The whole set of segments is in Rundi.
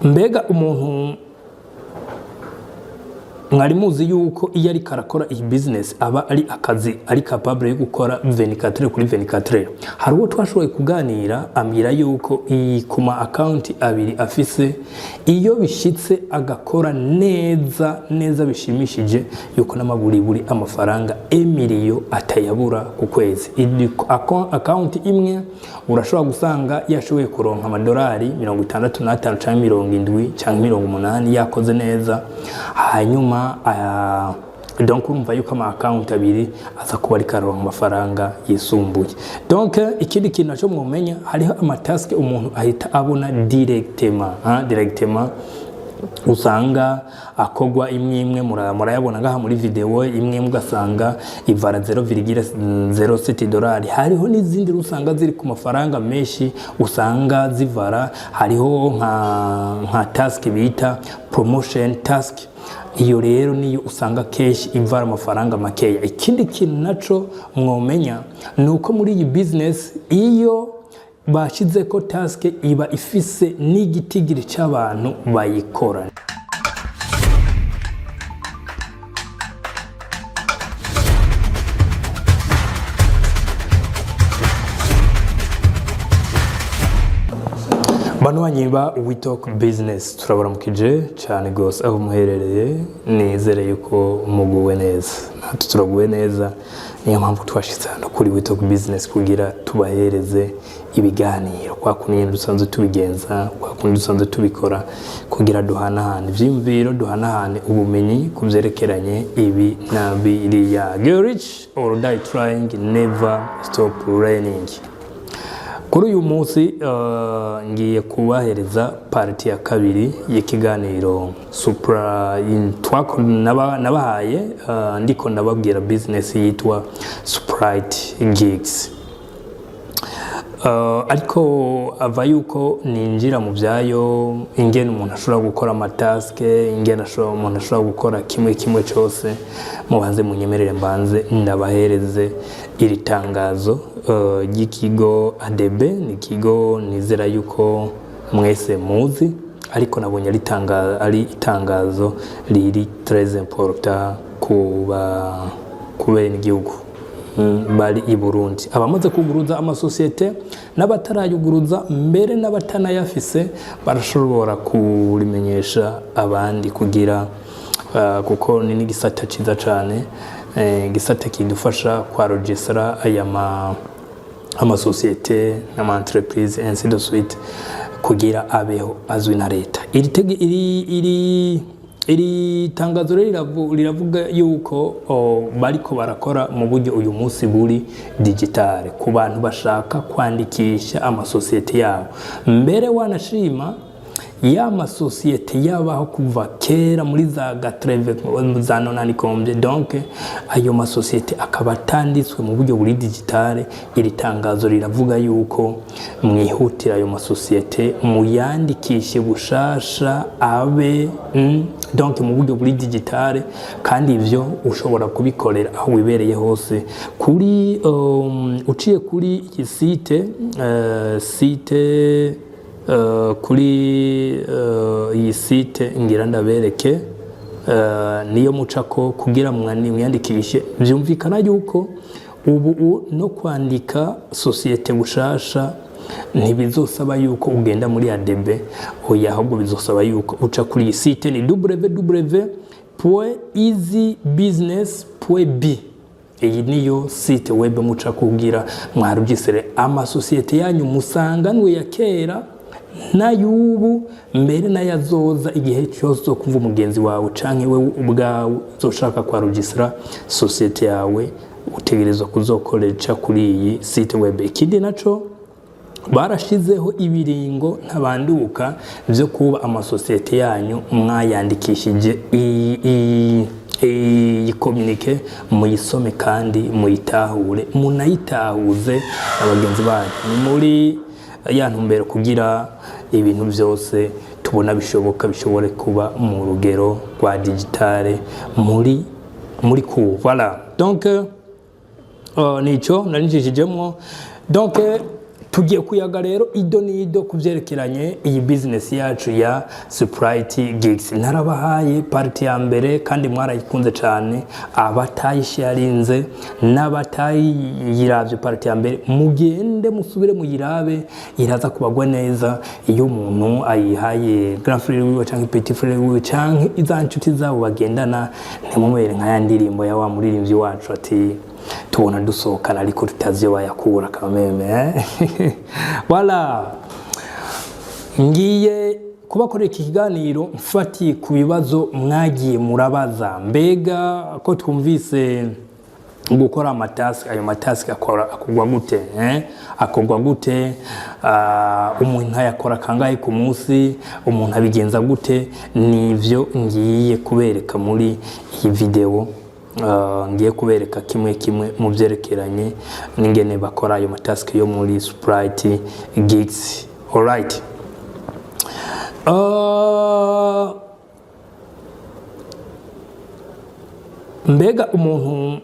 Mbega umuntu mwari muzi yuko iyo ariko arakora iyi business aba ari akazi ari capable yo gukora 24 kuri 24? Hari uwo twashoboye kuganira ambwira yuko iyi ku ma account abiri afise, iyo bishitse agakora neza neza bishimishije, yuko n'amaburiburi amafaranga emiliyo atayabura ku kwezi. Iri account imwe urashobora gusanga yashoboye kuronka amadolari 65 canke 70 canke 80 yakoze neza. Hanyuma donc urumva yuko ama account abiri aza kuba ariko aronka amafaranga yisumbuye. Donc ikindi kintu naco mwomenya, hariho ama task umuntu ahita abona directement, hein, directement usanga akogwa imwe imwe. Murayabona ngaha muri video. Imwe imwe ugasanga ivara 0,07 dolari. Hariho n'izindi usanga ziri ku mafaranga menshi, usanga zivara. Hariho nka task bita promotion task. Iyo rero niyo usanga kenshi ivara amafaranga makeya. Ikindi kintu naco mwomenya ni uko muri iyi business, iyo bashize ko task, iba ifise n'igitigiri c'abantu bayikora. Banywanyi ba We Talk Business, turabaramukije cyane rwose aho muherereye. Nizere yuko muguwe neza, natwe turaguwe neza. Niyo mpamvu twashyize hano kuri We Talk Business kugira tubahereze ibiganiro kwa kundi nyine dusanzwe tubigenza, kwa kundi dusanzwe tubikora, kugira duhanahane ivyiyumviro, duhanahane ubumenyi ku vyerekeranye ibi na biriya. Get rich or die trying, never stop learning. Kuri uyu munsi ngiye kubahereza partie ya kabiri y'ikiganiro supra nabahaye, ndiko ndababwira business yitwa Sprite Gigs. Ariko ava yuko ninjira mu byayo, ingene umuntu ashobora gukora ama task, ingene umuntu ashobora gukora kimwe kimwe cyose, mubanze munyemerere mbanze ndabahereze iri tangazo ry'ikigo ADB. Ni ikigo nizera yuko mwese muzi, ariko nabonye ari itangazo riri très important kuba kubera igihugu bari i Burundi, abamaze kuguruza amasosiyete n'abatarayuguruza, mbere n'abatanayafise barashobora kurimenyesha abandi kugira kuko ni n'igisata ciza cane, igisata kidufasha kwarogistra aya ma amasosiyete n'ama entreprise, ainsi de suite, kugira abeho azwi na leta. Iri tangazo rero riravuga yuko bariko barakora mu buryo uyu munsi buri digitale ku bantu bashaka kwandikisha amasosiyete yabo. Mbere wanashima ya masosiyete yabaho kuva kera muri za gatreve, za nonanikombye, donc ayo masosiyete akaba atanditswe mu buryo buri digitale. Iri tangazo riravuga yuko mwihutira ayo masosiyete muyandikishe bushasha abe donc mu buryo buri digitale. Kandi ivyo ushobora kubikorera aho wibereye hose kuri uciye kuri iyi site kuri iyi site ngira ndabereke, niyo mucako kugira mwiyandikishe. Byumvikana yuko ubu no kwandika sosiyete bushasha ntibizosaba yuko ugenda muri ADB, oya, ahubwo bizosaba yuko uca kuri iyi site, ni www.easybusiness.b. Iyi niyo site web muca kugira mwarugisere amasosiyete yanyu musanganwe ya kera n'ay'ubu, mbere n'ayazoza. Igihe cyose zo kumva umugenzi wawe canke wewe ubwawe uzoshaka kwarugisira sosiyete yawe, utegerezwa kuzokoresha kuri iyi site web. Ikindi naco, barashizeho ibiringo ntabanduka byo kuba amasosiyete yanyu mwayandikishije. Iyi communiqué muyisome kandi muyitahure, munayitahuze na bagenzi banyu. Ni muri ya ntumbero kugira ibintu byose tubona bishoboka bishobore kuba mu rugero rwa digitale muri ku voilà. Donc nico narinjishijemwo. Donc Tugiye kuyaga rero ido n'ido ku byerekeranye iyi business yacu ya Sprite Gigs. Narabahaye partie ya mbere kandi mwarayikunze cyane. Abatayisharinze n'abatayiravye partie ya mbere, mugende musubire muyirabe, iraza kubagwa neza. Iyo umuntu ayihaye grand frère wiwe canke petit frère wiwe canke iza nshuti zabo bagendana, ntimumere nka ya ndirimbo ya wa muririmbyi wacu ati: "Tubona dusohokana ariko tutazi iyo bayakura kameme, eh?" Voilà, ngiye kubakorera iki kiganiro mfatiye ku bibazo mwagiye murabaza. Mbega ko twumvise gukora ama tasks, ayo ma tasks akora akorwa gute, eh? Akorwa gute? Umuntu ayakora kangahe ku munsi? Umuntu abigenza gute? Nivyo ngiye kubereka muri iyi video. Ngiye kubereka kimwe kimwe mu byerekeranye n'ingene bakora ayo ma tasks yo muri Sprite Gigs. Alright. Mbega umuntu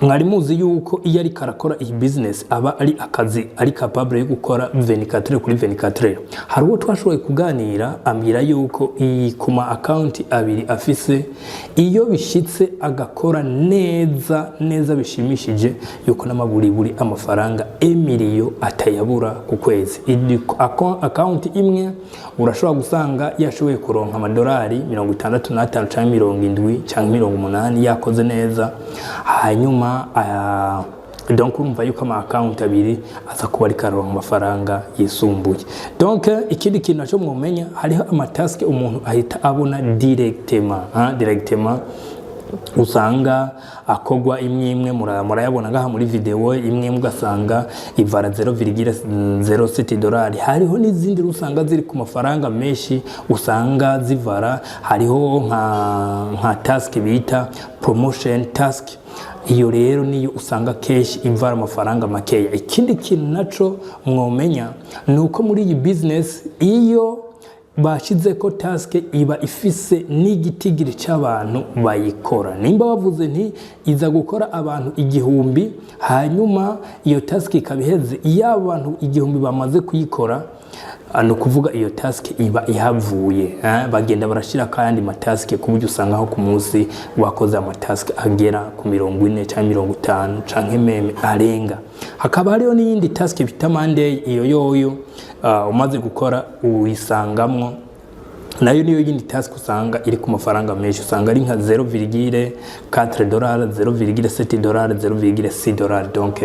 mwari muzi yuko iyo ariko arakora iyi business aba ari akazi ari capable yo gukora 24 kuri 24? Hari uwo twashoboye kuganira ambwira yuko iyi ku ma account abiri afise, iyo bishitse agakora neza neza bishimishije, yuko n'amaburiburi amafaranga emiliyo atayabura ku kwezi. Account imwe urashobora gusanga yashoboye kuronka amadolari 65 cyangwa 70 cyangwa 80 yakoze neza. Hanyuma donc urumva yuko ama account abiri aza kuba ariko aronka amafaranga yisumbuye. Donc ikindi kintu naco mwomenya, hariho ama tasks umuntu ahita abona directement, hein, directement usanga akogwa imwe imwe. Murayabona ngaha muri video, imwe imwe ugasanga ivara 0,07 dolari. Hariho n'izindi usanga ziri ku mafaranga menshi, usanga zivara. Hariho nka task bita promotion task, iyo rero niyo usanga kenshi ivara amafaranga makeya. Ikindi kintu naco mwomenya ni uko muri iyi business, iyo bashize ko task, iba ifise n'igitigiri cy'abantu bayikora. Nimba bavuze nti iza gukora abantu 1000, hanyuma iyo task ikaba iheze, iyo abantu 1000 bamaze kuyikora, ni ukuvuga iyo task iba ihavuye, eh? Bagenda barashyira kandi ma tasks ku buryo usanga aho ku munsi wakoze ama tasks agera ku 40 cyangwa 50 cyangwa même arenga. Hakaba hariho n'iyindi task bita Monday. Iyo yoyo umaze gukora uyisangamwo, nayo niyo yindi task usanga iri ku mafaranga menshi, usanga ari nka 0,4 dollar, 0,7 dollar, 0,6 dollar. Donc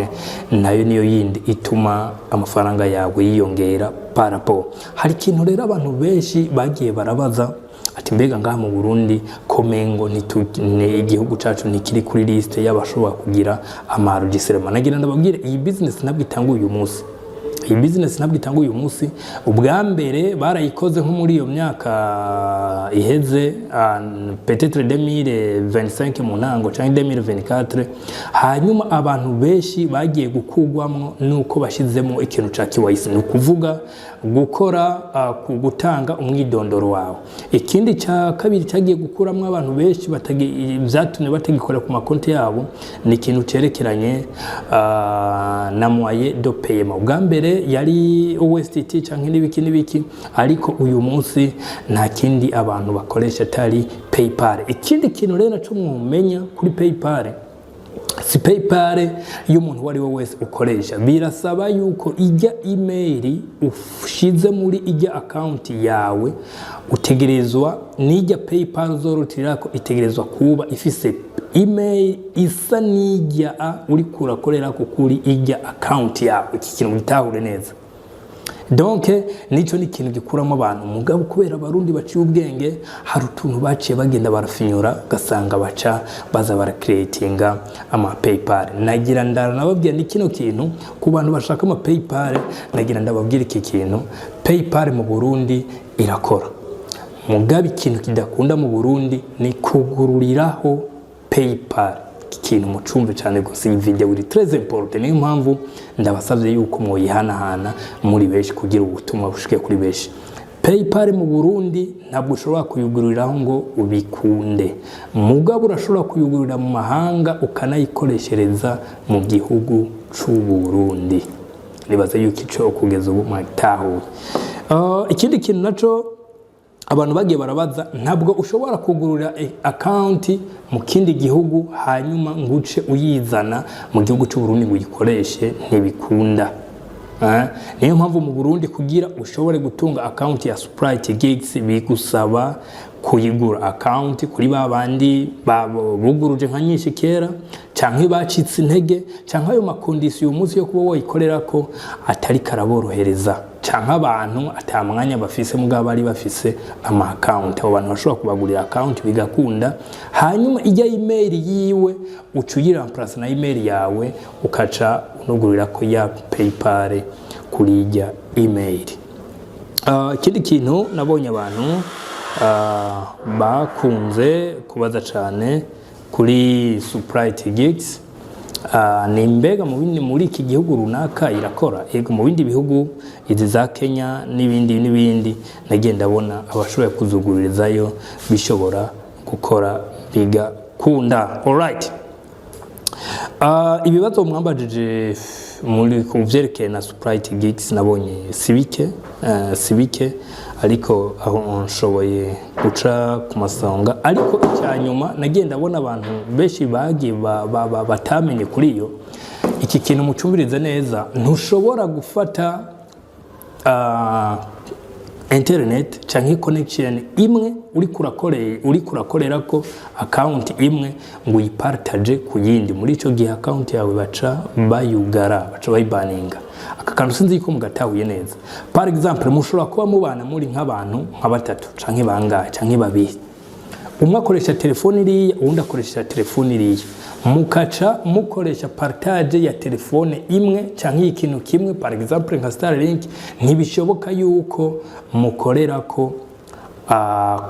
nayo niyo yindi ituma amafaranga yawe yiyongera par rapport. Hari ikintu rero abantu benshi bagiye barabaza ati: "Mbega ngaha mu Burundi komengo ni igihugu cacu ntikiri kuri liste y'abashobora kugira ama enregistrement?" Nagira ndababwire, iyi business ntabwo itanguye uyu munsi. Iyi business ntabwo itanga uyu munsi. Ubwa mbere barayikoze nko muri iyo myaka iheze, peut-être 2025 mu ntango cyangwa 2024. Hanyuma abantu benshi bagiye gukugwamwo nuko bashizemo ikintu ca KYC, ni ukuvuga gukora ku gutanga umwidondoro wawe. Ikindi cya kabiri cyagiye gukuramo abantu benshi byatumye batagikora ku makonti yabo ni ikintu cyerekeranye na moyen de paiement. Ubwa mbere yari USDT cyangwa n'ibiki n'ibiki, ariko uyu munsi nta kindi abantu bakoresha atari PayPal. Ikindi kintu rero naco mwumenya kuri PayPal, si PayPal y'umuntu uwo ari we wese ukoresha. Birasaba yuko ijya email ushize muri ijya account yawe, utegerezwa n'ijya PayPal uzorotirako itegerezwa kuba ifise email isa n'ijya uri kurakorerako kuri ijya account yawe. Iki kintu gitahure neza. Donc nico ni ikintu gikuramo abantu. Mugabo kubera Abarundi baciye ubwenge, hari utuntu baciye bagenda barafinyura, ugasanga baca baza baracreatinga ama PayPal. Nagira nababwira ni kino kintu ku bantu bashaka ama PayPal, nagira ndababwira iki kintu: PayPal mu Burundi irakora. Mugabo ikintu kidakunda mu Burundi ni kugururiraho PayPal. Iki kintu mucumve cyane gusa. Iyi video iri très important, niyo mpamvu ndabasabye yuko mwoyihanahana muri benshi kugira ubutumwa bushike kuri benshi. PayPal mu Burundi irakora, mugabo PayPal mu Burundi ntabwo ushobora kuyugururiraho ngo ubikunde, mugabo urashobora kuyugururira mu mahanga ukanayikoreshereza mu gihugu c'u Burundi. Nibaza yuko ico kugeza ubu mwatahuye. Ikindi kintu naco abantu bagiye barabaza: ntabwo ushobora kugurura account mu kindi gihugu hanyuma ngo uce uyizana mu gihugu cy'u Burundi ngo uyikoreshe, ntibikunda. Niyo mpamvu mu Burundi kugira ushobore gutunga account ya Sprite Gigs bigusaba kuyigura account kuri ba bandi buguruje nka nyinshi kera, canke bacitse intege, canke ayo ma conditions uyu munsi yo kuba woyikorera ko atari karaborohereza, canke abantu ata mwanya bafise mugabo bari bafise ama account. Abo bantu bashobora kubagurira account bigakunda, hanyuma ijya email yiwe uca uyiramplasa na email yawe, ukaca unugurira ko ya PayPal kuri ijya email. Ikindi kintu nabonye abantu bakunze kubaza cyane kuri Sprite Gigs ni: mbega mu bindi muri iki gihugu runaka irakora? Yego, mu bindi bihugu izi za Kenya n'ibindi n'ibindi, nagiye ndabona abashoboye kuzuguririzayo bishobora gukora bigakunda. Alright. Ibibazo mwambajije muri ku vyerekeye na Sprite Gigs nabonye sibike, ariko aho nshoboye guca ku masonga. Ariko icya nyuma nagiye ndabona abantu benshi bagiye batamenye kuri iyo iki kintu, mucumbirize neza: ntushobora gufata internet canke connection imwe uri kurakorera ko account imwe ngo uyipartage ku yindi. Muri ico gihe account yawe baca bayugara, baca bayibaninga. Aka kantu sinzi ko mugatahuye neza. Par exemple, mushobora kuba mubana muri nk'abantu nka batatu canke bangahe canke babiri, umwe akoresha telefone iriya, uwundi akoresha telefone iriya, mukaca mukoresha partage ya telefone imwe canke ikintu kimwe, par exemple nka Starlink. Ntibishoboka yuko mukorera ko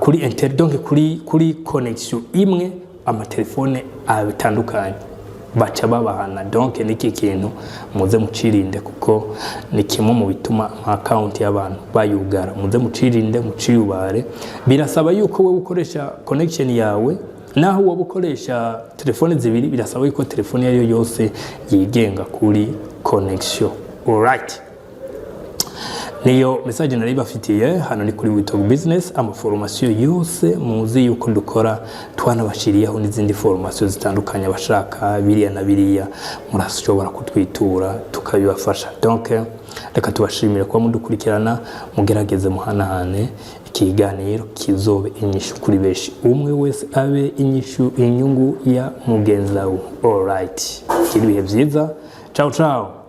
kuri donc kuri connection imwe amatelefone atandukanye, baca babahana. Donc niki kintu muze mucirinde, kuko ni kimwe mu bituma ama account y'abantu bayugara. Muze mucirinde, muciyubare. Birasaba yuko wowe ukoresha connection yawe, naho wowe ukoresha telefone zibiri, birasaba yuko telefone iyo ariyo yose yigenga kuri connection. Alright, niyo message nari bafitiye. Hano ni kuri Witalk Business. Ama formation yose muzi yuko dukora, twanabashiriyeho n'izindi formation zitandukanye. Abashaka biriya na biriya murashobora kutwitura tukabibafasha. Donc reka tubashimire kuba mudukurikirana. Mugerageze muhanahane ikiganiro, kizobe inyishu kuri benshi, umwe wese abe inyishu inyungu ya mugenzi wawe. Alright, kiri ibihe byiza. Ciao ciao.